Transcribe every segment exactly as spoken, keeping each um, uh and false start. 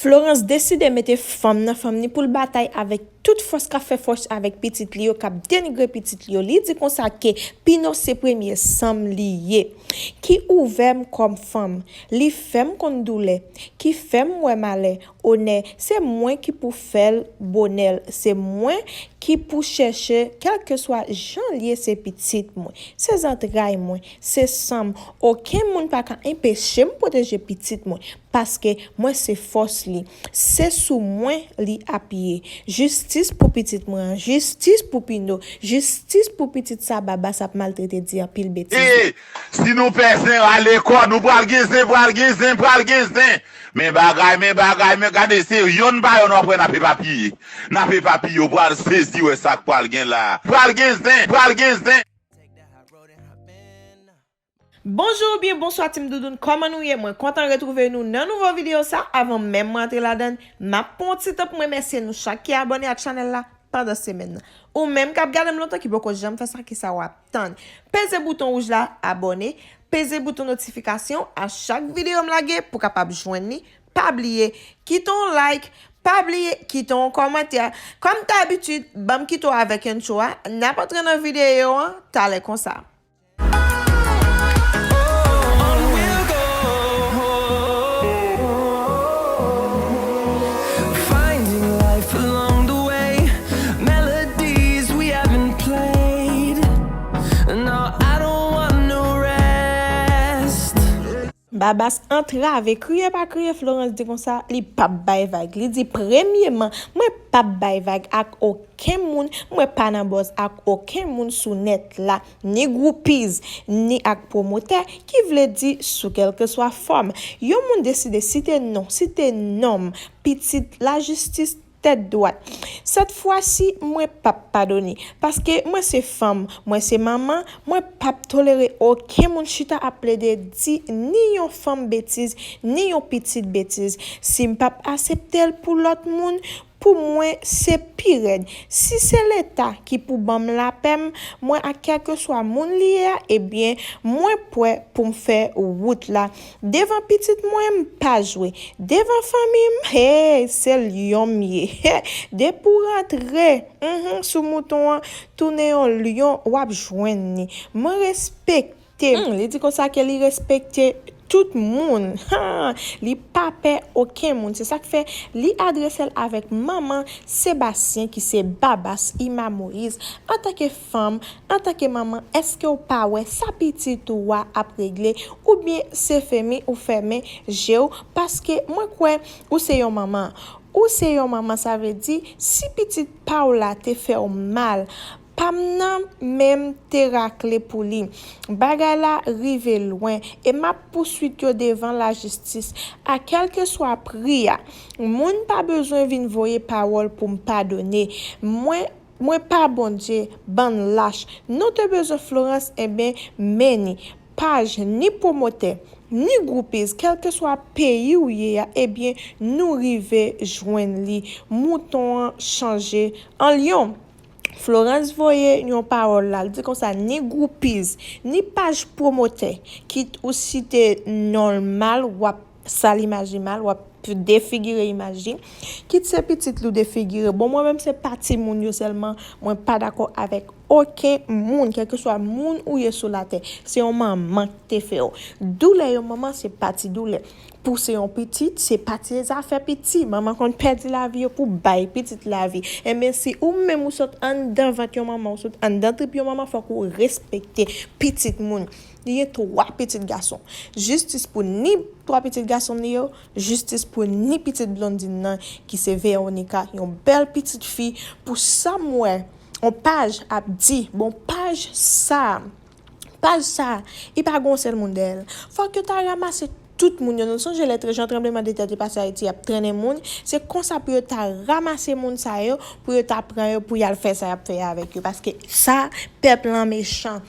Florence deside mete fanm nan fanm ni pou l batay avèk tout fòs k ap fè fòs avèk pitit li yo, k ap denigre pitit li yo. Li di konsa ke Pino se premye sanm li ye, ki ouvè m kòm fanm. Li fè m konn doulè, ki fè m wè malè, onè. Se mwen ki pou fè l bonè l. Se mwen ki pou chèche, kèlkeswa jan l ye, se pitit mwen. Se zantray mwen, se san m. Okenn moun pa ka enpeche m pwoteje pitit mwen. Paske mwen se fòs li. Se sou mwen li apiye. Jistis pou pitit mwen an. Jistis pou Pino. Jistis pou pitit sa Babas ap maltrete, di anpil betiz la. E si nou pè zen, rale kò nou, pral gen zen, pral gen zen, pral gen zen. Men bagay, men bagay, men gade, se yonn pa yonn w ap wè n ap epapiye. N ap epapiye, w pral sezi wè sa k pral gen la. Pral gen zen, pral gen zen. Bonjou oubyen bonswa Team Doudoune, kòman nou ye? Mwen kontan retwouve nou nan nouvo videyo sa. Avan menm mwen antre ladan l, m ap pran yon ti tan pou m remèsye nou chak ki abòne ak chanèl la pandan semèn nan. Ou menm k ap gade m lontan ki poko janm fè sa, kisa w ap tann? Peze bouton wouj la, abòne, peze bouton notifikasyon a chak videyo m lage pou w kapab jwenn li. Pa bliye kite yon like, pa bliye kite yon kòmantè. Kòm dabitid, ban m kite w avèk entwo a. N ap antre nan videyo an talè konsa. Babas antrave, kriye pa kriye, Florence di konsa, li p ap bay vag. Li di, premyeman, mwen p ap bay vag ak okenn moun, mwen pa nan buzz ak okenn moun sou nèt la, ni groupies, ni ak pwomotè, ki vle di sou kèlkeswa fòm. Yon moun deside site non, site non m, pitit lajistis tèt dwat. Sèt fwa si, mwen p ap padone, paske mwen se fanm, mwen se manman, mwen p ap tolere okenn moun chita ap plede di ni yon fanm betiz, ni yon pitit betiz. Si m p ap asepte l pou lòt moun, pou mwen se pi rèd. Si se Leta ki pou ban m lapè m, mwen ak kèlkeswa moun li ye a, ebyen, mwen prè pou m fè wout la. Devan pitit mwen, m pa jwe. Devan fanmi m, hey, se lyon m ye. Depi w rantre, mhm, sou mouton an, tounen yon lyon, w ap jwenn li. Mwen respekte. Hmm, li di konsa ke li respekte tout moun. Ha, li pa pè okenn moun. Se sa k fè li adrese l avèk manman Sebastien ki se Babas Ima Moïse. Antanke fanm, antanke manman, èske w pa wè sa pitit ou a ap regle? Oubyen se fèmen ou fèmen je w? Paske mwen kwè ou se yon manman. Ou se yon manman, sa vle di, si pitit pa w la te fè w mal, pa m nan men m te rakle pou li. Bagay la rive lwen e m ap pouswit yo devan lajistis a kèlkeswa pri a. Moun pa bezwen vin voye pawòl pou m padone. Mwen, mwen pa Bondye, bann lach. Nou te bezwen Florence, enben, men ni. Paj, ni pwomotè, ni groupies, kèlkeswa peyi w ye a, ebyen, nou rive jwenn li. Mouton an chanje an lyon. Florence voye yon pawòl la, l di konsa, ni groupies, ni paj pwomotè, kit ou site non l mal, w ap sal imaj li mal, w ap defigire imaj li, kit se pitit li w defigire. Bon, mwen menm se pa timoun yo sèlman, mwen pa dakò avèk okenn moun, kèlkeswa moun ou ye sou latè. Se yon manman ki te fè w. Doulè yon manman se pa ti doulè. Pouse yon pitit, se pa ti zafè piti. Manman konn pèdi lavi yo pou bay pitit lavi. Enben, si ou menm ou sot anndan vant yon manman, ou sot anndan trip yon manman, fòk ou respekte pitit moun. Li gen twa pitit gason. Jistis pou ni twa pitit gason li yo, jistis pou ni pitit blondin nan, ki se Veronica, yon bèl pitit fi, pou sa m wè, yon paj ap di, bon, paj sa, paj sa, li pa gen yon sèl moun dèyè l. Fòk yo ta ranmase tout moun yo. Nou sonje lè tre-, jan tranbleman de tè te pase Ayiti, y ap trennen moun. Se konsa pou yo ta ranmase moun sa yo, pou yo ta pran yo, pou y al fè sa y ap fè avèk yo. Paske sa, pèp lan mechan.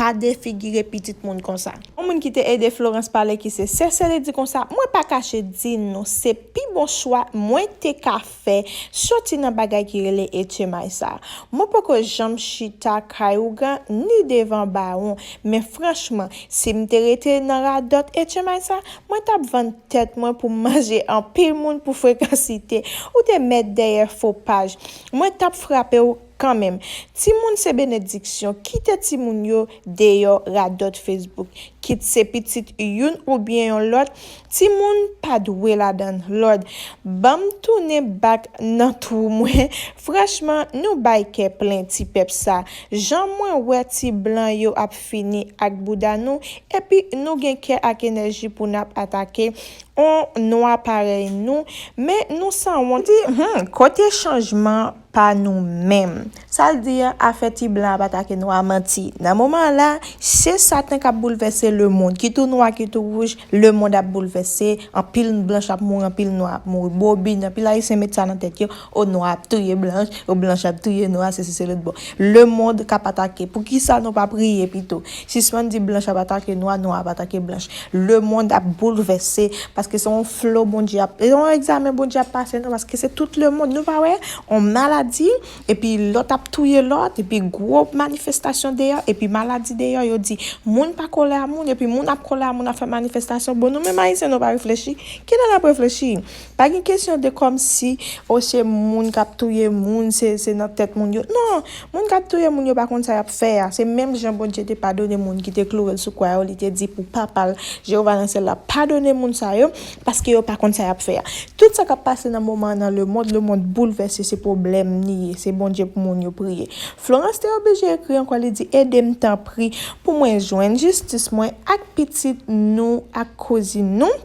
pa defigire pitit moun konsa. Yon moun ki te ede Florence pale ki se Sese, li di konsa, mwen pa kache di nou, se pi bon chwa mwen te ka fè soti nan bagay ki rele H M I sa. Mwen poko janm chita kay ougan ni devan bawon, men franchman, si m te rete nan radòt H M I sa, mwen t ap vann tèt mwen pou m manje anpil moun pou frekansite. Ou te mèt dèyè fo paj. Mwen t ap frape w kanmenm. Timoun se benediksyon. Kite timoun yo deyò radòt Facebook. Kit se pitit youn oubyen yon lòt, timoun pa dwe ladan l. Lòd, ban m tounen bak nan twou mwen. Franchman, nou bay kè plen ti pèp sa. Jan mwen wè ti blan yo ap fini ak bouda nou, epi nou gen kè ak enèji pou n ap atake on nwa parèy nou, men nou sanwont. Di, hmm, kote chanjman pa nou menm? Sa l di an, afè ti blan ap atake nwa, manti. Nan moman an la, se Satan k ap boulvèse lemonn. Kit ou nwa, kit ou wouj, lemonn ap boulvèse. Anpil blanch ap mouri, anpil nwa ap mouri. Bobin, anpil Ayisyen met sa nan tèt yo. O, nwa ap touye blanch, o, blanch ap touye nwa, se, se, se lòt bò. Lemonn k ap atake. Poukisa nou pa priye pito? Sispann di blanch ap atake nwa, nwa ap atake blanch. Lemonn ap boulvèse, paske se yon flo Bondye ap, se yon egzamen Bondye ap pase nou, paske se tout lemonn. Nou pa wè, yon maladi, epi lòt ap touye lòt, epi gwo manifestasyon deyò, epi maladi deyò, yo di, moun pa kole a moun, epi moun ap kole a moun ap fè manifestasyon. Bon, nou menm Ayisyen, nou pa reflechi. Kilè n ap reflechi? Pa gen kesyon de kòmsi, o, se moun k ap touye moun, se, se nan tèt moun yo. Non, moun k ap touye moun yo pa konn sa y ap fè a. Se menm jan Bondye te padone moun ki te kloure l sou kwa yo, li te di pou Papa l, Jewova nan syèl la, padone moun sa yo, paske yo pa konn sa y ap fè a. Tout sa k ap pase nan moman an nan lemonn, lemonn boulvèse, se pwoblèm li ye, se Bondye pou moun yo priye. Florence te oblije ekri ankò, li di, ede m tanpri pou mwen jwenn jistis mwen ak pitit nou ak kouzin nou.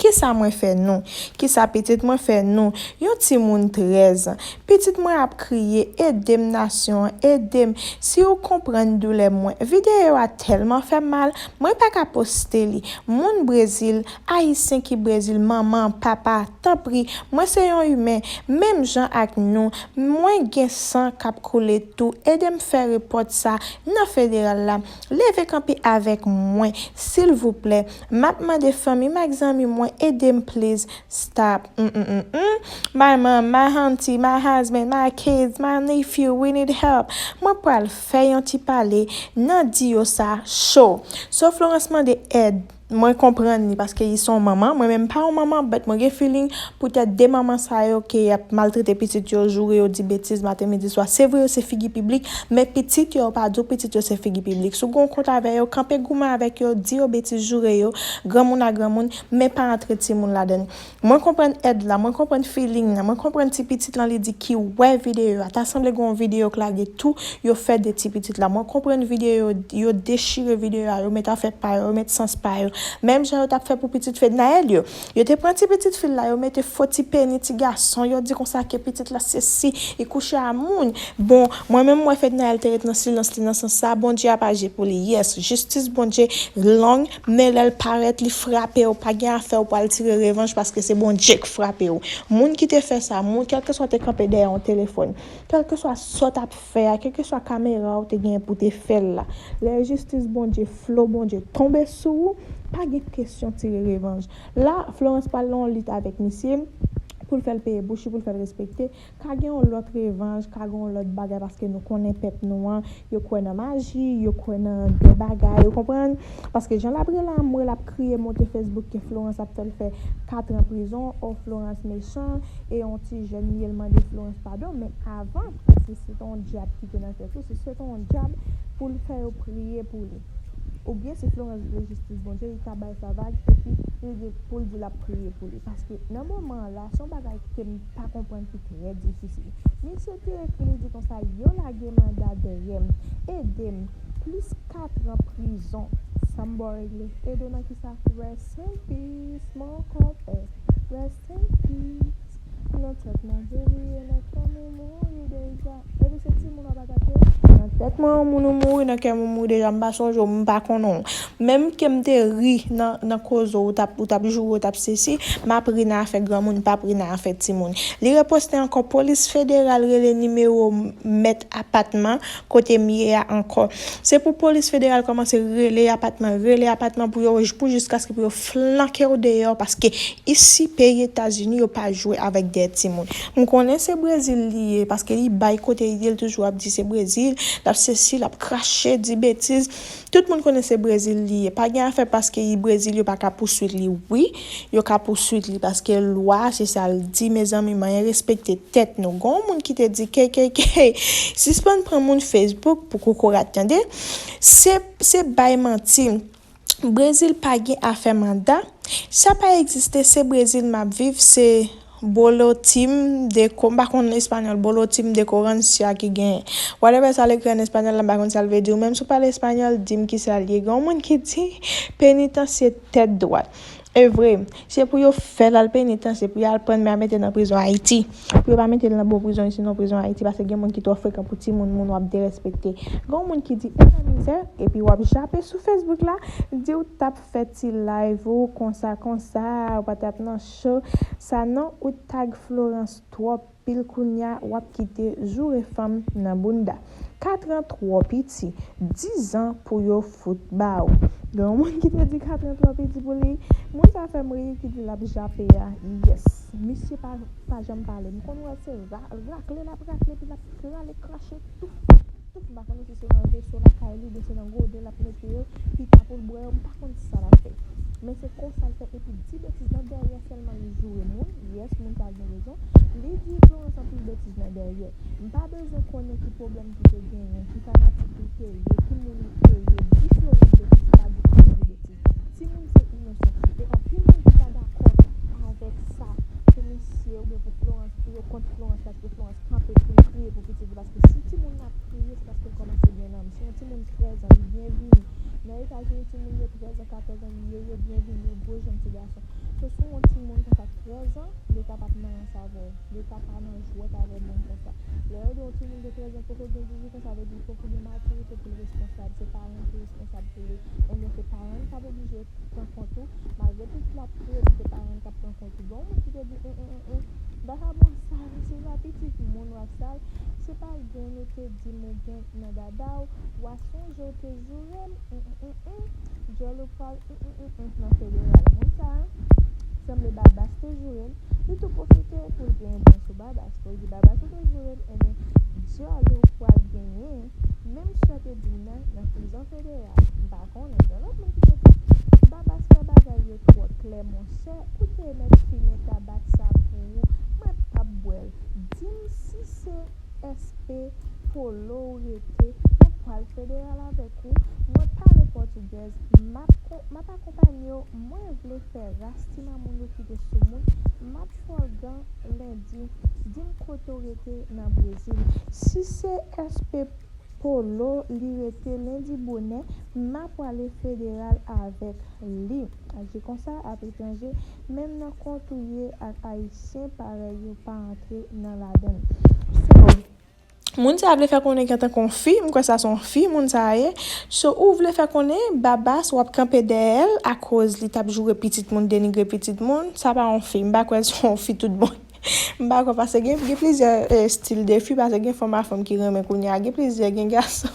Kisa mwen fè nou? Kisa pitit mwen fè nou? Yon timoun trèz an. Pitit mwen ap kriye, ede m nasyon an, ede m. Si w konprann doulè mwen. Videyo a tèlman fè m mal, mwen pa ka poste li. Moun Brezil, Ayisyen ki Brezil, manman, papa, tanpri, mwen se yon imen, menm jan ak nou. Mwen gen san k ap koule tou. Ede m fè repòt sa nan federal la. Leve kanpe avèk mwen, silvouplè. M ap mande fanmi m ak zanmi mwen ede m, please. Stop. Mm, mm, mm, mm. My mom, my auntie, my husband, my kids, my nephew, we need help. Mwen pral fè yon ti pale nan di yo sa cho. So Florence mande èd. Mwen konprann li paske li se yon manman. Mwen menm pa yon manman, but mwen gen feeling poutèt de manman sa yo ke y ap maltrete pitit yo, joure yo, di betiz maten, midi, swa. Se vre yo se figi piblik, men pitit yo, yo pa di w pitit yo se figi piblik. Si w gen yon kont avè yo, kanpe goumen avèk yo, di yo betiz, joure yo, granmoun a granmoun, men pa antre timoun ladan l. Mwen konprann èd la, mwen konprann feeling nan, mwen konprann ti pitit lan li di ki wè videyo a. Ta sanble gen yon videyo k lage tou, yo fè de ti pitit la. Mwen konprann videyo, yo dechire videyo a, yo met afè pa yo, yo met sans pa yo. Menm jan yo t ap fè pou pitit Fednaelle yo. Yo te pran ti pitit fi l la, yo mete fo ti peni ti gason, yo di konsa ke pitit la se si, li kouche a moun. Bon, mwen menm mwen Fednaelle te ret nan silans li nan sans sa, Bondye ap aji pou li. Yes, jistis Bondye long, men lè l parèt, li frape w, pa gen afè w pral tire revanj paske se Bondye k frape w. Moun ki te fè sa, moun kèlkeswa te kanpe dèyè yon telefòn, kèlkeswa sa w t ap fè a, kèlkeswa kamera w te gen pou te fè l la, lè jistis Bondye, flo Bondye tonbe sou ou, pa gen kesyon tire revanj. La, Florence pral nan yon lit avèk misye pou l fè l peye bouch li, pou l fè l respekte. Ka gen yon lòt revanj, ka gen yon lòt bagay, paske nou konnen pèp nou an, yo kwè nan maji, yo kwè nan de bagay, ou konprann? Paske jan l ap rele anmwe, l ap kriye monte Facebook ke Florence ap fè l fè kat an prizon, o Florence mechan, e yon ti jèn li ye, l mande Florence padon, men avan, paske se te yon dyab ki te nan tèt ou, si se te yon dyab, pou l fè yo priye pou li. Oubyen si Florence vle jistis Bondye, li ka bay sa vag, epi li di, pou l di l ap priye pou li. Paske nan moman an la, se yon bagay ke m pa konprann ki trè difisil. Misye te ekri, li di konsa, yo lage manda dèyè m, ede m, plis kat an prizon. Sa m ba w regle? Ede w nan kisa? Rest in peace, mon konpè. Rest in peace. Nan tèt mwen, Bondye, nan fanmi mwen, wi, deja. Epi se timoun w ap atake. Nan tèt mwen, yon moun ou mouri, nan kè m ou mouri deja, m pa sonje w, m pa konnen w. Menm ke m te ri nan, nan koze w, ou t ap, ou t ap joure, ou t ap sesi, m ap ri nan afè granmoun, m p ap ri nan afè timoun. Li reposte ankò, polis federal rele nimewo mèt apatman kote m ye a ankò. Se pou polis federal kòmanse rele apatman, rele apatman pou yo, pou jiskaske pou yo flanke w deyò, paske isi peyi Etazini yo pa jwe avèk dèyè timoun. M konnen se Brezil li ye, paske li bay kote li ye, li toujou ap di se Brezil, l ap sesi, l ap krache, di betiz. Tout moun konnen se Brezil li ye. Pa gen afè paske li Brezil yo pa ka pouswit li. Wi, yo ka pouswit li paske lwa se sa l di, mezanmi, manyen respekte tèt nou. Gon moun ki te di, K K K, sispann pran moun Facebook pou kokorat, tande? Se, se bay manti. Brezil pa gen afè manda. Sa pa egziste, se Brezil m ap viv, se Bolotim de ko, m pa konn espanyòl, Bolotim de Korancia ki genyen. Whatever sa l ekri an espanyòl la, m pa konn sa l vle di. Ou menm si w pale espanyòl, di m ki sa l ye. Gen yon moun ki di, penitansye tèt dwat. E vre, se pou yo fè l al penitansye, pou y al pran men a mete l nan prizon Ayiti. Pou yo pa mete l nan bon prizon isi, nan prizon Ayiti, paske gen moun ki twò frekan pou timoun, moun w ap derespekte. Gen yon moun ki di, e nan mizè, epi w ap jape sou Facebook la, di w t ap fè ti live ou konsa, konsa, ou pa t ap nan cho, sa non, ou tag Florence twòp, pil kounya, w ap kite joure fanm nan bounda. Katran twò piti, dizan pou yo fout ba w. Gen yon moun ki te di katran twò piti pou li. Moun sa fè m ri, ki di l ap jape a. Yes. Misye pa, pa janm pale. M konn wè se ra-, rakle l ap rakle, epi l ap rale krache touf, touf. M pa konnen si se nan veso lakay li, oubyen se nan gode l ap mete yo, pita pou l bwè yo, m pa konn sa l ap fè. Men se konsa l fè, epi di betiz nan dèyè sèlman li joure moun. Yes, moun sa gen rezon. Li di Florence anpil betiz nan dèyè. M pa bezwen konnen ki pwoblèm ki te genyen, ki fanatik li te ye, ki moun li te ye. Di Florence betiz, pa di Florence betiz. Timoun se inosan. E anpil moun ki pa dakò avèk sa pou misye oubyen pou Florence, pou yo kont Florence, paske Florence kanpe pou l kriye pou pitit li, paske si timoun nan ap kriye, se paske l kòmanse gen nanm. Si yon timoun trèz an, li byenvini. Nan Etazini, timoun de trèz an, katòz an, li ye, yo byenvini, yo gwo jan ti gason. So, si w yon timoun konsa trèz an, Leta p ap nan rans avè w. Leta pa nan jwèt avè moun konsa. Lè yo di yon timoun de trèz an poko gen dizuit an, sa vle di li poko gen matirite pou l responsab. Se paran ki responsab pou li. Ebyen, se paran k ap oblije pran kont ou. Malgre pitit la ap kriye, men se paran k ap pran kont ou. Gen yon moun ki te di, en, en, en, en, vagabon sal, se pa pitit moun w ap sal. Se pa gen ou te di m ou gen nan dada w, w a sonje w te joure m, en, en, en, en, dyòl ou pral, en, en, en, en, nan federal. Moun sa a, sanble Babas te joure l, li tou pwofite pou l plenyen bwè sou Babas, pou l di Babas ou te joure l, enben, dyòl ou pral genyen, menm sa te di m nan, nan prizon federal. M pa konnen, gen lòt moun ki te di, Babas fè bagay yo twò klè, monchè, ou te mèt fimen tabak sa pou ou, mwen p ap bwè l. Di m si se S P Polo ou rete, mwen pral federal avèk ou, mwen pale pòtugèz, m ap kon-, m ap akonpanye w, mwen vle fè ras ti mamoun yo kite sou moun, m ap fè w gan lendi, di m kote w rete nan Brezil. Si se S P Polo li rete lendi bonè, m a pwale federal avèk li. Aji konsa ap etranje, menm nan kont ou ye ak ayisyen parèy yo pa antre nan ladann. So, moun sa a vle fè konnen ki antanke yon fi, m kwè sa se yon fi, moun sa a ye. So, ou vle fè konnen Babas w ap kanpe dèyè l akoz li t ap joure pitit moun, denigre pitit moun, sa pa yon fi, m pa kwè se yon fi tout bon. M pa kwè, paske gen, gen plizyè, eh, stil de fi, paske gen fanm a fanm ki renmen kounye a, gen plizyè, gen gason,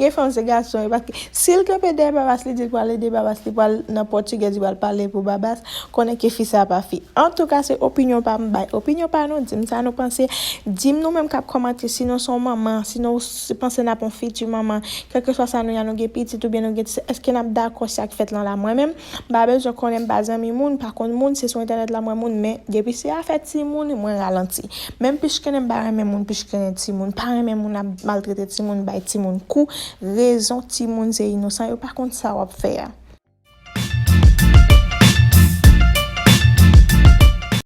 gen fanm se gason, e paske si l kanpe dèyè Babas, li di l pral ede Babas, li pral nan pòtugèz, li pral pale pou Babas, konnen ke fi sa pa fi. Antouka, se opinyon pa m bay. Opinyon pa nou, di m sa nou panse, di m nou menm k ap kòmante, si nou se yon manman, si nou s-, panse n ap yon fiti manman, kèlkeswa sa nou ye a, nou gen pitit oubyen nou gen ti sè, èske n ap dakò sa k fèt lan la? Mwen menm, m pa bezwen konnen, m pa zanmi moun, m pa konn moun, se sou entènèt la m wè moun, men depi se afè timoun, mwen ralanti. Menm pichkennen m pa renmen moun, pichkennen timoun, pa renmen moun ap maltrete timoun, bay timoun kou, rezon timoun se inosan, yo pa konn sa w ap fè a.